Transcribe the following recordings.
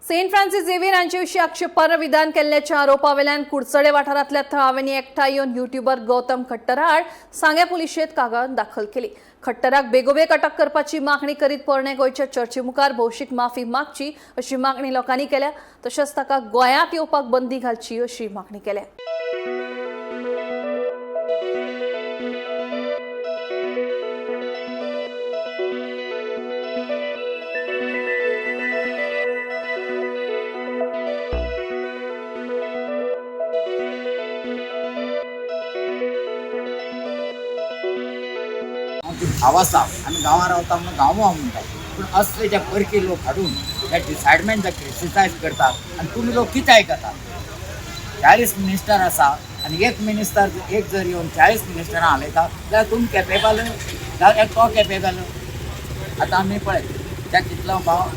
Saint Francis Xavier हांचे विशीं आक्षेपार्ह विधान केल्ल्याच्या आरोपावेल्यान कुडचडे वाठारांतल्या थळाव्यांनी एकठांय येवन युट्यूबर गौतम खट्टर आड सांग्या पुलिशेंत कागाळ दाखल केली. खट्टराक बेगोबेग अटक करपाची मागणी करीत पोरणे गोंयच्या चर्ची मुखार भौशीक माफी मागची अशी मागणी लोकांनी केल्या. तशेंच ताका गोंयांत येवपाक बंदी घालची अशी मागणी केल्या. आमची भाव आसा, आमी गांवां रावता म्हणून गांव हांव म्हणटा, पूण असले जे परकी लोक हाडून हे डिसायडमेंट जे क्रिटिसायज करतात आनी तुमी लोक कितें आयकता? 40 मिनिस्टर आसा आनी एक मिनिस्टर एक जर येवन 40 मिनिस्टरां हालयता जाल्यार तुमी केपेबल, जाल्यार तो केपेबल. आतां आमी पळय त्या कितलो भाव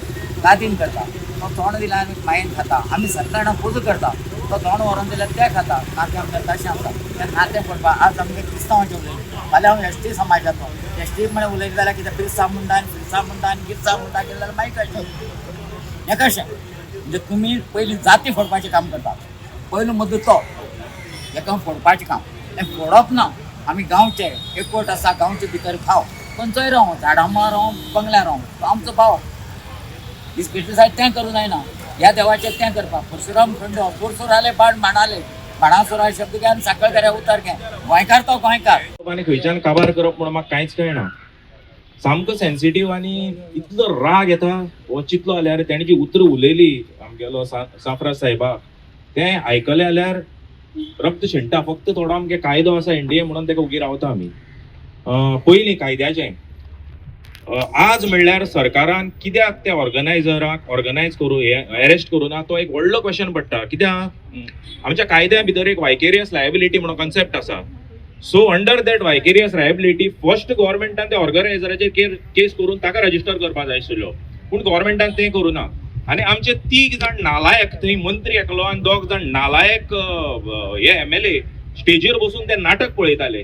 गादीन करता, तो तोंड दिल्यार आमी मायेन खाता, आमी सत्तरां पुजा करता, तो तोंड व्हरोन दिल्यार ते खाता. नातें आमचें तशें आसा, तें नातें पडपा. आज आमगे क्रिस्तांवाचें उलयलें, फाल्यां हांव एस टी समाजाचो, एस टी म्हळ्यार उलयलें जाल्यार कितें बिरसा मुंडा आनी फिरसा मुंडा आनी गिरसा मुंडा केलें जाल्यार मागीर कळटलें हें कशें. म्हणजे तुमी पयलीं जाती फोडपाचें काम करतात. पयलो मुद्दो तो हेका फोडपाचें काम, तें फोडप ना. आमी गांवचे एकवट आसा, गांवचे भितर भाव खंयचोय रावं, झाडां रावं, बंगल्या रावं, तो आमचो भाव. डिस्क्रिटिसायज तें करूं जायना. ह्या देवाचें तें करपाक परशुराम खंडो पोरसुराले बाण मांडाले बाणासुरा शब्द घे आनी साखळदऱ्या उतर घे. गोंयकार तो गोंयकार. आनी खंयच्यान काबार करप म्हणून म्हाका कांयच कळना. सामको सेन्सिटीव आनी इतलो राग येता हो चितलो जाल्यार. तेणी जी उतरां उलयली आमगेलो साफ्रा साहेबाक, तें आयकलें जाल्यार रक्त शिणटा. फक्त थोडो आमगे कायदो आसा एनडीए म्हणून ताका उगी रावता आमी. पयलीं कायद्याचें आज म्हणल्यार सरकारान कित्याक त्या ऑर्गनायझराक ऑर्गनायज करूं हे अरेस्ट करूं ना, तो एक व्हडलो क्वेश्चन पडटा. कित्याक आमच्या कायद्या भितर एक वायकेरियस लायबिलिटी म्हणून कॉन्सेप्ट आसा. So under that vicarious liability first गव्हर्मेंटान त्या ऑर्गनायझराचेर केस करून ताका रजिस्टर करपाक जाय आशिल्लो, पूण गव्हर्मेंटान तें करूं ना. आनी आमचे तीग जाण नालायक थंय, मंत्री एकलो आनी दोग जाण नालायक हे एमएलए स्टेजीर बसून ते नाटक पळयताले.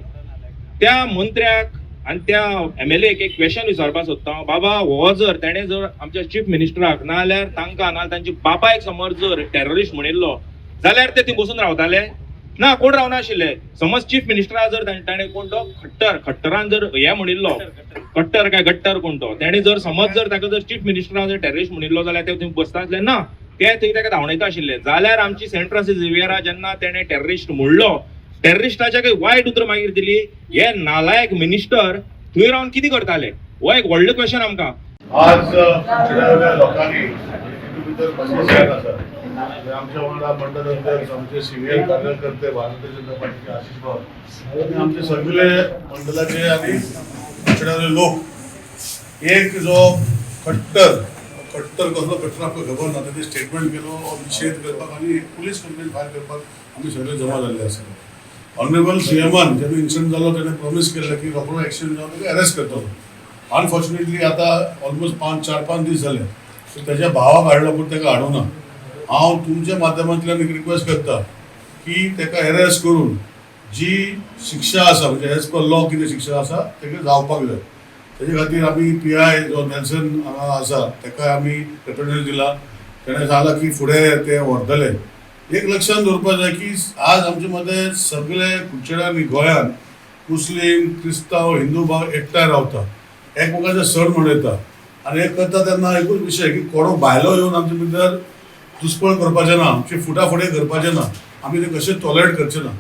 त्या मंत्र्याक आनी त्या एमएलए एक क्वेश्चन विचारपाक सोदता हांव. बाबा, हो जर तेणें जर आमच्या चीफ मिनिस्टराक नाजाल्यार तांकां नाजाल्यार तांच्या बापायक समज जर टेररिस्ट म्हणिल्लो जाल्यार ते थंय बसून रावताले ना? कोण रावनाशिल्ले. समज चीफ मिनिस्टरा जर ताणें कोण तो खट्टर, खट्टरान जर हे म्हणिल्लो, कट्टर काय गट्टर कोण तो, तेणें जर समज जर ताका जर चीफ मिनिस्टरान जर टेररिस्ट म्हणिल्लो जाल्यार ते थंय बसता आसले ना? ते थंय ताका धांवडायता आशिल्ले. जाल्यार आमची सेंट फ्रांसीस झेवियरा जेन्ना तेणें टेररिस्ट म्हणलो, टेररिस्टाच्या काही वायट उतरां मागीर दिली, हे नालायक मिनिस्टर थंय रावन कितें करताले? हो एक व्हडलो क्वेश्चन आमकां. आज कुडचड्यावयल्या लोकांनी, तितून भितर 25 जाण आसात, म्हणजे आमच्या वांगडा मंडल अध्यक्ष, आमचे सिनियर कार्यकर्ते भारतीय जनता पार्टीचे आशिष भाऊ आनी आमचे सगळे मंडळाचे आनी कुडचड्यावयले लोक, एक जो कट्टर, कट्टर कसलो कट्टर आमकां खबर ना, तेणे स्टेटमेंट केलो, हो निशेध करपाक आनी एक पुलीस कंप्लेन फायल करपाक आमी सगळे जमा जाल्ले आसा. ऑनरेबल सीएमान जेन्ना इन्सिडंट जालो तेणें प्रॉमीस केल्लें की रोखडो एक्शन जावन ताका अरेस्ट करतलो. अनफॉर्च्युनेटली आतां ऑलमोस्ट 4-5 दीस जाले, सो तेज्या भावाक हाडलो पूण ताका हाडूं ना. हांव तुमच्या माध्यमांतल्यान एक रिक्वेस्ट करता की ताका अरेस्ट करून जी शिक्षा आसा, म्हणजे एज पर लॉ कितें शिक्षा आसा ताका जावपाक जाय. तेजे खातीर आमी पीआय जो नेल्सन हांगा आसा ताका आमी रेप्रेझेंटेशन दिला. तेणें सांगलां की फुडें ते व्हरतले. एक लक्षात दवरपाक जाय की आज आमचे मदें सगळे कुडचड्यार आनी गोंयांत मुस्लीम, क्रिस्तांव, हिंदू भाव एकठांय रावता, एकमेकाचे सण मनयता आनी हे करता तेन्ना एकूच विशय की कोणो भायलो येवन आमचे भितर दुस्पळ करपाचें ना, आमची फुटाफुटी करपाचें ना, आमी ते कशें टॉलरेट करचे ना.